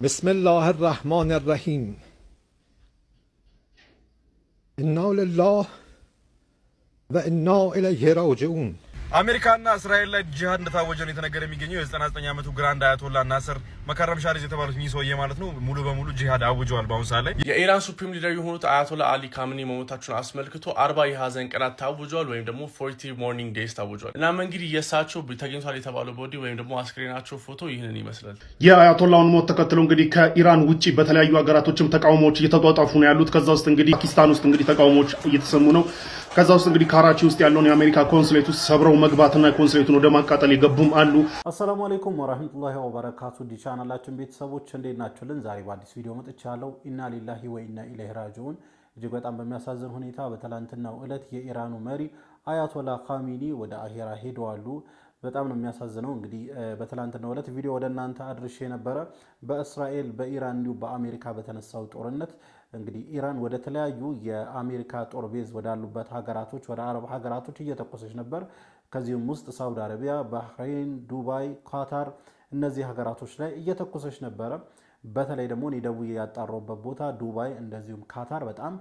بسم الله الرحمن الرحیم. انا لله و انا الیه راجعون. አሜሪካና እስራኤል ላይ ጂሃድ እንደታወጀ ነው የተነገረ የሚገኘው። የ99 ዓመቱ Grand አያቶላ ናስር መከረም ሻሪዝ የተባሉት እኚህ ሰውዬ ማለት ነው ሙሉ በሙሉ ጂሃድ አውጀዋል በአሁኑ ሰዓት ላይ። የኢራን supreme leader የሆኑት አያቶላ አሊ ካሚኒ መሞታቸውን አስመልክቶ 40 የሀዘን ቀናት ታውጇል፣ ወይም ደግሞ 40 mourning days ታውጇል። እናም እንግዲህ የእሳቸው ተገኝቷል የተባለው body ወይም ደግሞ አስክሬናቸው ፎቶ ይህንን ይመስላል። የአያቶላውን ሞት ተከትሎ እንግዲህ ከኢራን ውጭ በተለያዩ ሀገራቶችም ተቃውሞዎች እየተጧጧፉ ነው ያሉት። ከዛ ውስጥ እንግዲህ ፓኪስታን ውስጥ እንግዲህ ተቃውሞዎች እየተሰሙ ነው። ከዛ ውስጥ እንግዲህ ካራቺ ውስጥ ያለውን የአሜሪካ consulate ውስጥ ሰብረው መግባትና consulate ኡን ወደ ማቃጠል የገቡም አሉ። አሰላሙ አለይኩም ወራህመቱላሂ ወበረካቱ። ዲ ቻናላችን ቤተሰቦች እንዴት ናችሁልን? ዛሬ በአዲስ ቪዲዮ መጥቻለሁ። ኢና ሊላሂ ወኢና ኢለይሂ ራጂዑን። እጅግ በጣም በሚያሳዝን ሁኔታ በትላንትናው ዕለት የኢራኑ መሪ አያቶላ ካሚኒ ወደ አሄራ ሄደዋሉ። በጣም ነው የሚያሳዝነው። እንግዲህ በትላንትናው ዕለት ቪዲዮ ወደ እናንተ አድርሼ ነበረ። በእስራኤል፣ በኢራን እንዲሁም በአሜሪካ በተነሳው ጦርነት እንግዲህ ኢራን ወደ ተለያዩ የአሜሪካ ጦር base ወዳሉበት ሀገራቶች፣ ወደ አረብ ሀገራቶች እየተኮሰች ነበር። ከዚህም ውስጥ ሳውዲ አረቢያ፣ ባህሬን፣ ዱባይ፣ ኳታር እነዚህ ሀገራቶች ላይ እየተኮሰች ነበረ። በተለይ ደግሞ እኔ ደውዬ ያጣራሁበት ቦታ ዱባይ እንደዚሁም ካታር በጣም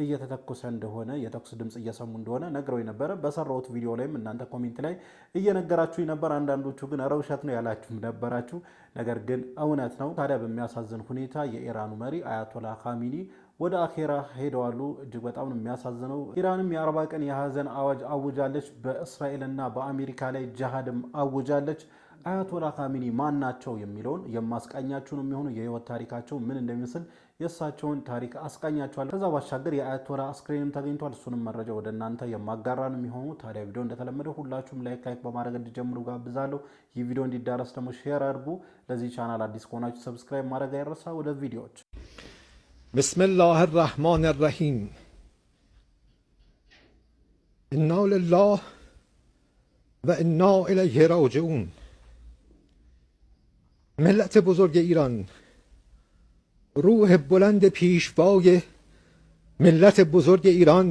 እየተተኮሰ እንደሆነ፣ የተኩስ ድምፅ እየሰሙ እንደሆነ ነግረው ነበረ። በሰራሁት ቪዲዮ ላይም እናንተ comment ላይ እየነገራችሁ ነበር። አንዳንዶቹ ግን ኧረ ውሸት ነው ያላችሁም ነበራችሁ። ነገር ግን እውነት ነው። ታዲያ በሚያሳዝን ሁኔታ የኢራኑ መሪ አያቶላ ካሚኒ ወደ አኼራ ሄደዋሉ። እጅግ በጣም ነው የሚያሳዝነው። ኢራንም የ40 ቀን የሀዘን አዋጅ አውጃለች። በእስራኤልና በአሜሪካ ላይ ጅሃድም አውጃለች። አያቶላ ካሚኒ ማን ናቸው የሚለውን የማስቃኛችሁ ነው የሚሆኑ። የህይወት ታሪካቸው ምን እንደሚመስል የእሳቸውን ታሪክ አስቃኛችኋለሁ። ከዛ ባሻገር የአያቶላ አስክሬንም ተገኝቷል። እሱንም መረጃ ወደ እናንተ የማጋራ ነው የሚሆኑ። ታዲያ ቪዲዮ እንደተለመደው ሁላችሁም like like በማድረግ እንዲጀምሩ ጋብዛለሁ። ይህ ቪዲዮ እንዲዳረስ ደግሞ share አድርጉ። ለዚህ ቻናል አዲስ ከሆናችሁ subscribe ማድረግ አይረሳ። ወደ ቪዲዮዎች። بسم الله الرحمن الرحیم. انا لله و انا الیه راجعون. ملت بزرگ ایران، روح بلند پیشوای ملت بزرگ ایران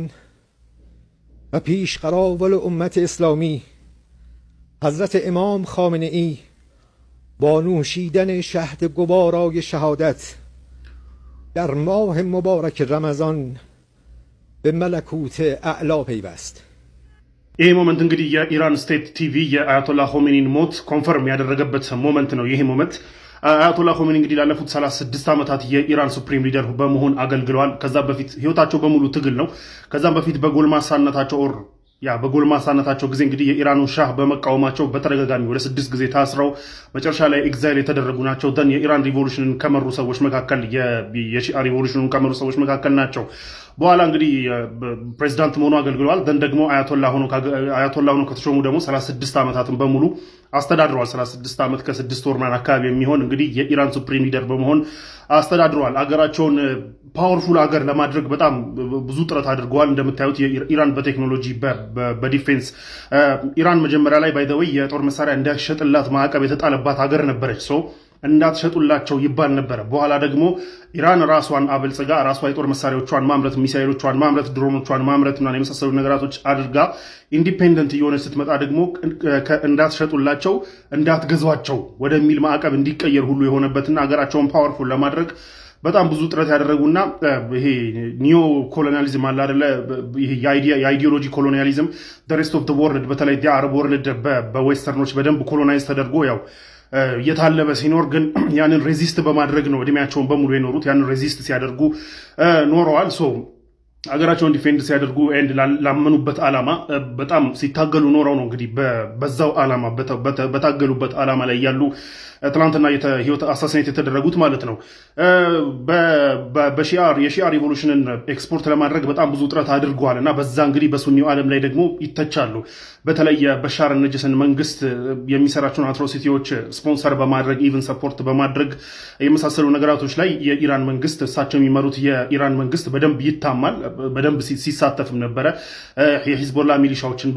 و پیش قراول امت اسلامی، حضرت امام خامنه ای، با نوشیدن شهد گوارای شهادت در ماه مبارک رمضان به ملکوت اعلا پیوست. ይሄ moment እንግዲህ የኢራን state TV የአያቶላ ሆሜኒን ሞት confirm ያደረገበት moment ነው። ይሄ moment አያቶላ ሆሜኒ እንግዲህ ላለፉት 36 ዓመታት የኢራን supreme leader በመሆን አገልግለዋል። ከዛ በፊት ህይወታቸው በሙሉ ትግል ነው። ከዛም በፊት በጎልማሳነታቸው or ያ በጎልማሳነታቸው ጊዜ እንግዲህ የኢራኑን ሻህ በመቃወማቸው በተደጋጋሚ ወደ ስድስት ጊዜ ታስረው መጨረሻ ላይ exile የተደረጉ ናቸው። Then የኢራን revolution ን ከመሩ ሰዎች መካከል፣ የሺአ revolution ኑን ከመሩ ሰዎች መካከል ናቸው። በኋላ እንግዲህ ፕሬዚዳንት ሆኖ አገልግለዋል። Then ደግሞ አያቶላ ሆኖ ከተሾሙ ደግሞ 36 ዓመታትን በሙሉ አስተዳድረዋል። 36 ዓመት ከ6 ወር ምናምን አካባቢ የሚሆን እንግዲህ የኢራን supreme leader በመሆን አስተዳድረዋል። አገራቸውን powerful አገር ለማድረግ በጣም ብዙ ጥረት አድርገዋል። እንደምታዩት ኢራን በቴክኖሎጂ፣ በ defense፣ ኢራን መጀመሪያ ላይ by the way የጦር መሳሪያ እንዳይሸጥላት ማዕቀብ የተጣለባት ሀገር ነበረች። So እንዳትሸጡላቸው ይባል ነበረ። በኋላ ደግሞ ኢራን ራሷን አበልጽጋ ራሷ የጦር መሳሪያዎቿን ማምረት፣ ሚሳይሎቿን ማምረት፣ ድሮኖቿን ማምረት ምናምን የመሳሰሉ ነገራቶች አድርጋ independent እየሆነች ስትመጣ ደግሞ እንዳትሸጡላቸው፣ እንዳትገዟቸው ወደሚል ማዕቀብ እንዲቀየር ሁሉ የሆነበትና ሀገራቸውን powerful ለማድረግ በጣም ብዙ ጥረት ያደረጉና ይሄ neo colonialism አለ አይደለ? ይሄ የ ideology colonialism፣ rest of world፣ በተለይ አረብ world በ western ኦች በደንብ colonize ተደርጎ ያው እየታለበ ሲኖር ግን ያንን resist በማድረግ ነው እድሜያቸውን በሙሉ የኖሩት። ያንን resist ሲያደርጉ ኖረዋል። So ሀገራቸውን defend ሲያደርጉ and ላመኑበት ዓላማ በጣም ሲታገሉ ኖረው ነው እንግዲህ በዛው ዓላማ፣ በታገሉበት ዓላማ ላይ ያሉ ትናንትና ህይወት assassinate የተደረጉት ማለት ነው። የሺአ revolution ን ኤክስፖርት ለማድረግ በጣም ብዙ ጥረት አድርገዋል እና በዛ እንግዲህ በሱኒው ዓለም ላይ ደግሞ ይተቻሉ። በተለይ የበሻር ነጅስን መንግስት የሚሰራቸውን atrocity ዎች ስፖንሰር በማድረግ፣ even support በማድረግ የመሳሰሉ ነገራቶች ላይ የኢራን መንግስት፣ እሳቸው የሚመሩት የኢራን መንግስት በደንብ ይታማል። በደንብ ሲሳተፍም ነበረ። የሂዝቦላ ሚሊሻዎችን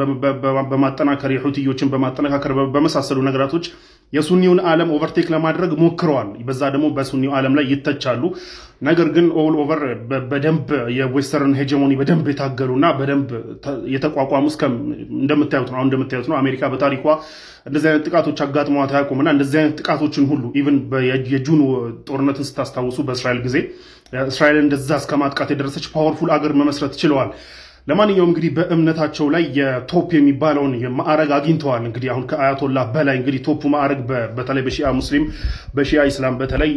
በማጠናከር፣ የሁቲዮችን በማጠናከር፣ በመሳሰሉ ነገራቶች የሱኒውን ዓለም overtake ለማድረግ ሞክረዋል። በዛ ደግሞ በሱኒው ዓለም ላይ ይተቻሉ። ነገር ግን all over በደንብ የ Western hegemony በደንብ የታገሉና በደንብ የተቋቋሙ እስከ እንደምታዩት ነው። አሁን እንደምታዩት ነው። አሜሪካ በታሪኳ እንደዚህ አይነት ጥቃቶች አጋጥመዋት አያውቁምና እንደዚህ አይነት ጥቃቶችን ሁሉ even የ June ጦርነትን ስታስታውሱ በእስራኤል ጊዜ እስራኤልን እንደዛ እስከ ማጥቃት የደረሰች powerful አገር መመስረት ችለዋል። ለማንኛውም እንግዲህ በእምነታቸው ላይ የ top የሚባለውን ማዕረግ አግኝተዋል። እንግዲህ አሁን ከአያቶላ በላይ እንግዲህ top ኡ ማዕረግ በተለይ በሺአ ሙስሊም፣ በሺአ ኢስላም በተለይ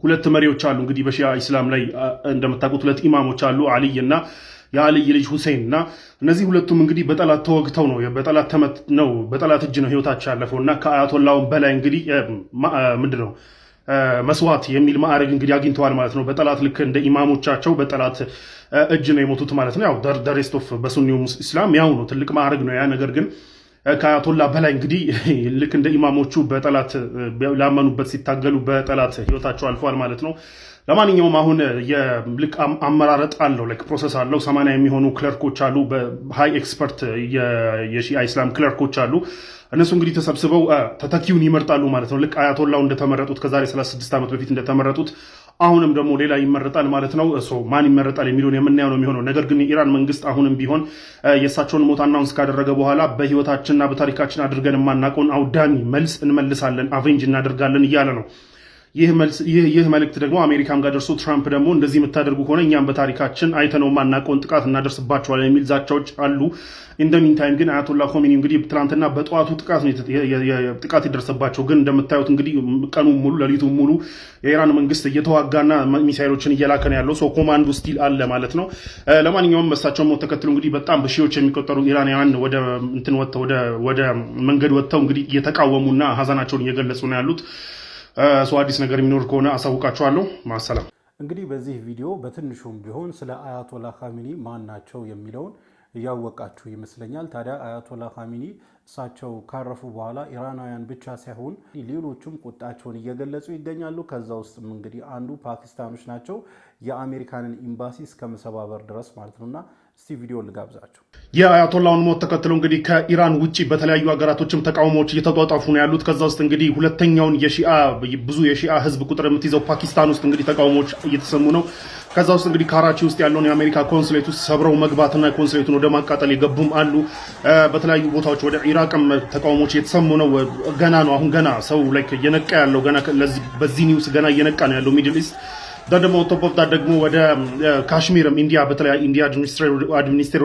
ሁለት መሪዎች አሉ። እንግዲህ በሺአ ኢስላም ላይ እንደምታውቁት ሁለት ኢማሞች አሉ፣ አልይ እና የአልይ ልጅ ሁሴን። እና እነዚህ ሁለቱም እንግዲህ በጠላት ተወግተው ነው፣ በጠላት ተመት ነው፣ በጠላት እጅ ነው ህይወታቸው ያለፈው። እና ከአያቶላውን በላይ እንግዲህ ምንድን ነው መስዋዕት የሚል ማዕረግ እንግዲህ አግኝተዋል ማለት ነው። በጠላት ልክ እንደ ኢማሞቻቸው በጠላት እጅ ነው የሞቱት ማለት ነው። ያው the rest of በሱኒው ኢስላም ያው ነው፣ ትልቅ ማዕረግ ነው ያ። ነገር ግን ከአያቶላ በላይ እንግዲህ ልክ እንደ ኢማሞቹ በጠላት ላመኑበት ሲታገሉ በጠላት ህይወታቸው አልፏል ማለት ነው። ለማንኛውም አሁን ልክ አመራረጥ አለው፣ like process አለው። 80 የሚሆኑ cleric ኦች አሉ፣ በ high expert የሺአ ኢስላም cleric ኦች አሉ። እነሱ እንግዲህ ተሰብስበው ተተኪውን ይመርጣሉ ማለት ነው። ልክ አያቶላው እንደተመረጡት፣ ከዛሬ 36 ዓመት በፊት እንደተመረጡት አሁንም ደግሞ ሌላ ይመረጣል ማለት ነው። ማን ይመረጣል የሚለውን የምናየው ነው የሚሆነው። ነገር ግን የኢራን መንግስት አሁንም ቢሆን የእሳቸውን ሞት announce ካደረገ በኋላ በህይወታችንና በታሪካችን አድርገን የማናውቀውን አውዳሚ መልስ እንመልሳለን፣ avenge እናደርጋለን እያለ ነው። ይህ መልእክት ደግሞ አሜሪካም ጋር ደርሶ ትራምፕ ደግሞ እንደዚህ የምታደርጉ ከሆነ እኛም በታሪካችን አይተነው የማናውቀውን ጥቃት እናደርስባቸዋለን የሚል ዛቻዎች አሉ። In the meantime ግን አያቶላ ኮሜኒ እንግዲህ ትናንትና በጠዋቱ ጥቃት የደረሰባቸው ግን እንደምታዩት እንግዲህ ቀኑ ሙሉ ሌሊቱ ሙሉ የኢራን መንግስት እየተዋጋና ሚሳይሎችን እየላከ ነው ያለው። So command ኡ still አለ ማለት ነው። ለማንኛውም እሳቸውን ሞት ተከትሎ እንግዲህ በጣም በሺዎች የሚቆጠሩ ኢራናውያን ወደ እንትን ወጥተው፣ ወደ መንገድ ወጥተው እንግዲህ እየተቃወሙና ሀዘናቸውን እየገለጹ ነው ያሉት። So አዲስ ነገር የሚኖር ከሆነ አሳውቃችኋለሁ። ማሰላም። እንግዲህ በዚህ ቪዲዮ በትንሹም ቢሆን ስለ አያቶላ ካሚኒ ማን ናቸው የሚለውን እያወቃችሁ ይመስለኛል። ታዲያ አያቶላ ካሚኒ እሳቸው ካረፉ በኋላ ኢራናውያን ብቻ ሳይሆን ሌሎቹም ቁጣቸውን እየገለጹ ይገኛሉ። ከዛ ውስጥም እንግዲህ አንዱ ፓኪስታኖች ናቸው። የአሜሪካንን ኤምባሲ እስከ መሰባበር ድረስ ማለት ነውና እስቲ ቪዲዮ ልጋብዛችሁ። የአያቶላውን ሞት ተከትሎ እንግዲህ ከኢራን ውጭ በተለያዩ ሀገራቶችም ተቃውሞዎች እየተጧጧፉ ነው ያሉት። ከዛ ውስጥ እንግዲህ ሁለተኛውን የሺአ ብዙ የሺአ ህዝብ ቁጥር የምትይዘው ፓኪስታን ውስጥ እንግዲህ ተቃውሞዎች እየተሰሙ ነው። ከዛ ውስጥ እንግዲህ ካራቺ ውስጥ ያለውን የአሜሪካ consulate ውስጥ ሰብረው መግባትና consulate ኡን ወደ ማቃጠል የገቡም አሉ። በተለያዩ ቦታዎች ወደ ኢራቅም ተቃውሞዎች እየተሰሙ ነው። ገና ነው። አሁን ገና ሰው like እየነቃ ያለው፣ ገና በዚህ news ገና እየነቃ ነው ያለው Middle East። ደግሞ top of ደግሞ ወደ ካሽሚርም ኢንዲያ፣ በተለይ ኢንዲያ administer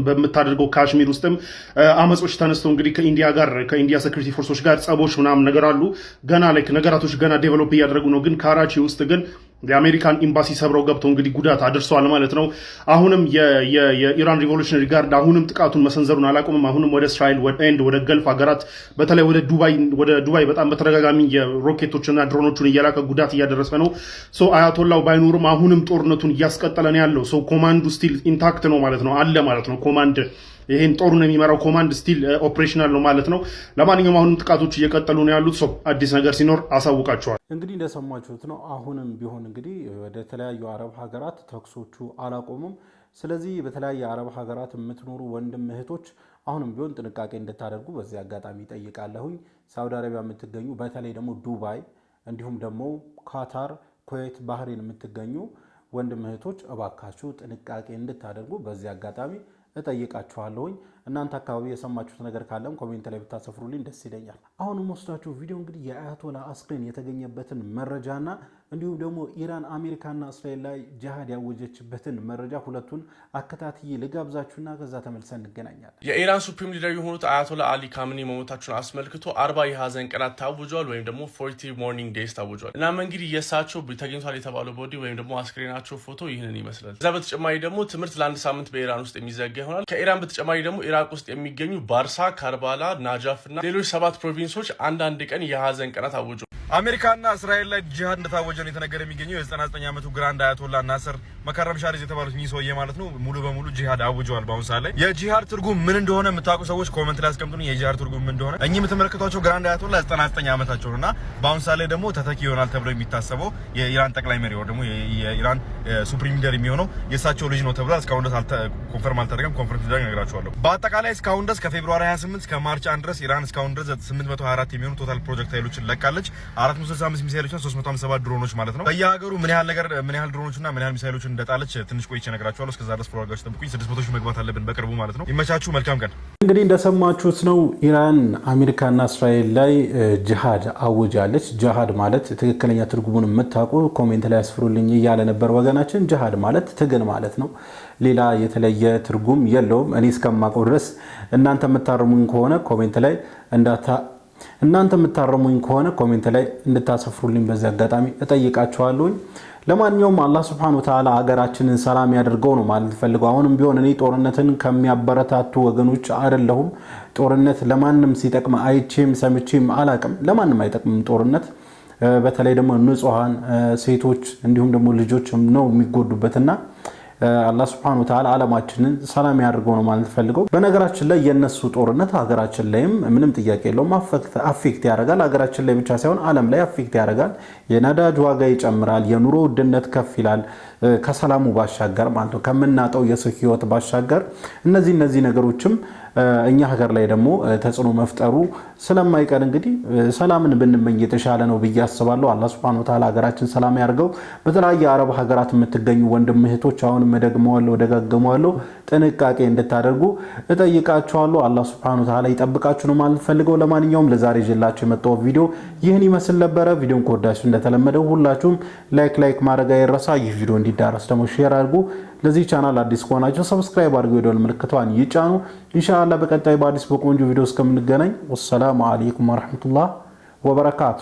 በምታደርገው ካሽሚር ውስጥም አመጾች ተነስተው እንግዲህ ከኢንዲያ ጋር፣ ከኢንዲያ security force ኦች ጋር ጸቦች ምናምን ነገር አሉ። ገና like ነገራቶች ገና develop እያደረጉ ነው። ግን ካራቺ ውስጥ ግን የአሜሪካን ኤምባሲ ሰብረው ገብተው እንግዲህ ጉዳት አድርሰዋል ማለት ነው። አሁንም የኢራን Revolutionary Guard አሁንም ጥቃቱን መሰንዘሩን አላቆምም። አሁንም ወደ እስራኤል and ወደ ገልፍ ሀገራት፣ በተለይ ወደ ዱባይ በጣም በተደጋጋሚ የሮኬቶችና ድሮኖቹን እየላከ ጉዳት እያደረሰ ነው። So አያቶላው ባይኖሩም አሁንም ጦርነቱን እያስቀጠለ ነው ያለው። So command ኡ still intact ነው ማለት ነው፣ አለ ማለት ነው። Command ይህን ጦሩን የሚመራው command still operational ነው ማለት ነው። ለማንኛውም አሁንም ጥቃቶች እየቀጠሉ ነው ያሉት። So አዲስ ነገር ሲኖር አሳውቃችኋለሁ። እንግዲህ እንደሰማችሁት ነው። አሁንም ቢሆን እንግዲህ ወደ ተለያዩ አረብ ሀገራት ተኩሶቹ አላቆሙም። ስለዚህ በተለያየ አረብ ሀገራት የምትኖሩ ወንድም እህቶች አሁንም ቢሆን ጥንቃቄ እንድታደርጉ በዚህ አጋጣሚ እጠይቃለሁኝ። ሳውዲ አረቢያ የምትገኙ፣ በተለይ ደግሞ ዱባይ፣ እንዲሁም ደግሞ ካታር፣ ኩዌት፣ ባህሬን የምትገኙ ወንድም እህቶች እባካችሁ ጥንቃቄ እንድታደርጉ በዚህ አጋጣሚ እጠይቃችኋለሁኝ። እናንተ አካባቢ የሰማችሁት ነገር ካለም comment ላይ ብታሰፍሩልኝ ደስ ይለኛል። አሁን የምወስዳችሁ ቪዲዮ እንግዲህ የአያቶላ አስክሬን የተገኘበትን መረጃና እንዲሁም ደግሞ ኢራን አሜሪካና እስራኤል ላይ ጂሃድ ያወጀችበትን መረጃ ሁለቱን አከታትዬ ልጋብዛችሁና ከዛ ተመልሰን እንገናኛለን። የኢራን supreme leader የሆኑት አያቶላ አሊ ካሚኒ መሞታቸውን አስመልክቶ 40 የሀዘን ቀናት ታውጇል፣ ወይም ደግሞ 40 mourning days ታውጇል። እናም እንግዲህ የእሳቸው ተገኝቷል የተባለው body ወይም ደግሞ አስክሬናቸው ፎቶ ይህንን ይመስላል። ከዛ በተጨማሪ ደግሞ ትምህርት ለአንድ ሳምንት በኢራን ውስጥ የሚዘጋ ይሆናል። ከኢራን በተጨማሪ ደግሞ ኢራቅ ውስጥ የሚገኙ ባርሳ፣ ካርባላ፣ ናጃፍ እና ሌሎች ሰባት province ኦች አንዳንድ ቀን የሀዘን ቀናት አውጇል። አሜሪካና እስራኤል ላይ ጂሃድ እንደታወጀ ነው የተነገረ የሚገኘው። የ99 ዓመቱ Grand አያቶላ ናስር መከረም ሻሪዝ የተባሉት እኚህ ሰውዬ ማለት ነው ሙሉ በሙሉ ጂሃድ አውጀዋል። በአሁኑ ሰዓት ላይ የጂሃድ ትርጉም ምን እንደሆነ የምታውቁ ሰዎች comment ላይ አስቀምጡልኝ፣ የጂሃድ ትርጉም ምን እንደሆነ። እኚህ የምትመለከቷቸው Grand አያቶላ 99 ዓመታቸው ነው እና በአሁኑ ሰዓት ላይ ደግሞ ተተኪ ይሆናል ተብሎ የሚታሰበው የኢራን ጠቅላይ መሪ ወይ ደግሞ የኢራን supreme leader የሚሆነው የእሳቸው ልጅ ነው ተብሏል። እስካሁን ድረስ confirm አልተደረገም። Confirm ሲደረግ እነግራችኋለሁ። በአጠቃላይ እስካሁን ድረስ ከ February 28 እስከ March 1 ድረስ ኢራን እስካሁን ድረስ 824 የሚሆኑ total projectile ኦችን ለቃለች። 465 ሚሳይሎችና 357 ድሮኖች ማለት ነው። በየሀገሩ ምን ያህል ነገር፣ ምን ያህል ድሮኖችና ምን ያህል ሚሳይሎችን እንደጣለች ትንሽ ቆይቼ እነግራችኋለሁ። እስከዛ ድረስ follow አድርጋችሁ ጠብቁኝ። 600 ሺህ መግባት አለብን በቅርቡ ማለት ነው። ይመቻችሁ። መልካም ቀን። እንግዲህ እንደሰማችሁት ነው። ኢራን አሜሪካና እስራኤል ላይ ጅሃድ አውጃለች። ጅሃድ ማለት ትክክለኛ ትርጉሙን የምታውቁ comment ላይ ያስፍሩልኝ እያለ ነበር ወገናችን። ጅሃድ ማለት ትግል ማለት ነው። ሌላ የተለየ ትርጉም የለውም እኔ እስከማውቀው ድረስ። እናንተ የምታርሙኝ ከሆነ comment ላይ እንድታሰፍሩልኝ በዚህ አጋጣሚ እጠይቃችኋለሁኝ። ለማንኛውም አላህ ስብሐነሁ ወተዓላ ሀገራችንን ሰላም ያደርገው ነው ማለት ፈልገው። አሁንም ቢሆን እኔ ጦርነትን ከሚያበረታቱ ወገኖች አይደለሁም። ጦርነት ለማንም ሲጠቅም አይቼም ሰምቼም አላቅም። ለማንም አይጠቅምም ጦርነት። በተለይ ደግሞ ንጹሐን ሴቶች እንዲሁም ደግሞ ልጆች ነው የሚጎዱበትና አላህ ስብሐነሁ ወተዓላ ዓለማችንን ሰላም ያድርገው ነው ማለት ፈልገው። በነገራችን ላይ የነሱ ጦርነት ሀገራችን ላይም ምንም ጥያቄ የለውም affect ያደርጋል። ሀገራችን ላይ ብቻ ሳይሆን ዓለም ላይ affect ያደርጋል። የነዳጅ ዋጋ ይጨምራል። የኑሮ ውድነት ከፍ ይላል። ከሰላሙ ባሻገር ማለት ነው፣ ከምናጣው የሰው ሕይወት ባሻገር እነዚህ ነገሮችም እኛ ሀገር ላይ ደግሞ ተጽዕኖ መፍጠሩ ስለማይቀር እንግዲህ ሰላምን ብንመኝ የተሻለ ነው ብዬ አስባለሁ። አላህ ሱብሐነሁ ወተዓላ ሀገራችን ሰላም ያድርገው። በተለያየ አረብ ሀገራት የምትገኙ ወንድም እህቶች አሁንም እደግመዋለሁ፣ እደጋግመዋለሁ፣ ጥንቃቄ እንድታደርጉ እጠይቃችኋለሁ። አላህ ሱብሐነሁ ወተዓላ ይጠብቃችሁ ነው ማለት ፈልገው። ለማንኛውም ለዛሬ ይዤላችሁ የመጣሁት ቪዲዮ ይህን ይመስል ነበረ። ቪዲዮን ከወዳችሁ እንደተለመደው ሁላችሁም like like ማድረግ አይረሳ። ይህ ቪዲዮ እንዲዳረስ ደግሞ share አድርጉ። ለዚህ ቻናል አዲስ ከሆናችሁ subscribe አድርገው የደወል ምልክቷን ይጫኑ። ኢንሻአላህ በቀጣይ በአዲስ በቆንጆ ቪዲዮ እስከምንገናኝ ወሰላሙ አለይኩም ወረህመቱላህ ወበረካቱ።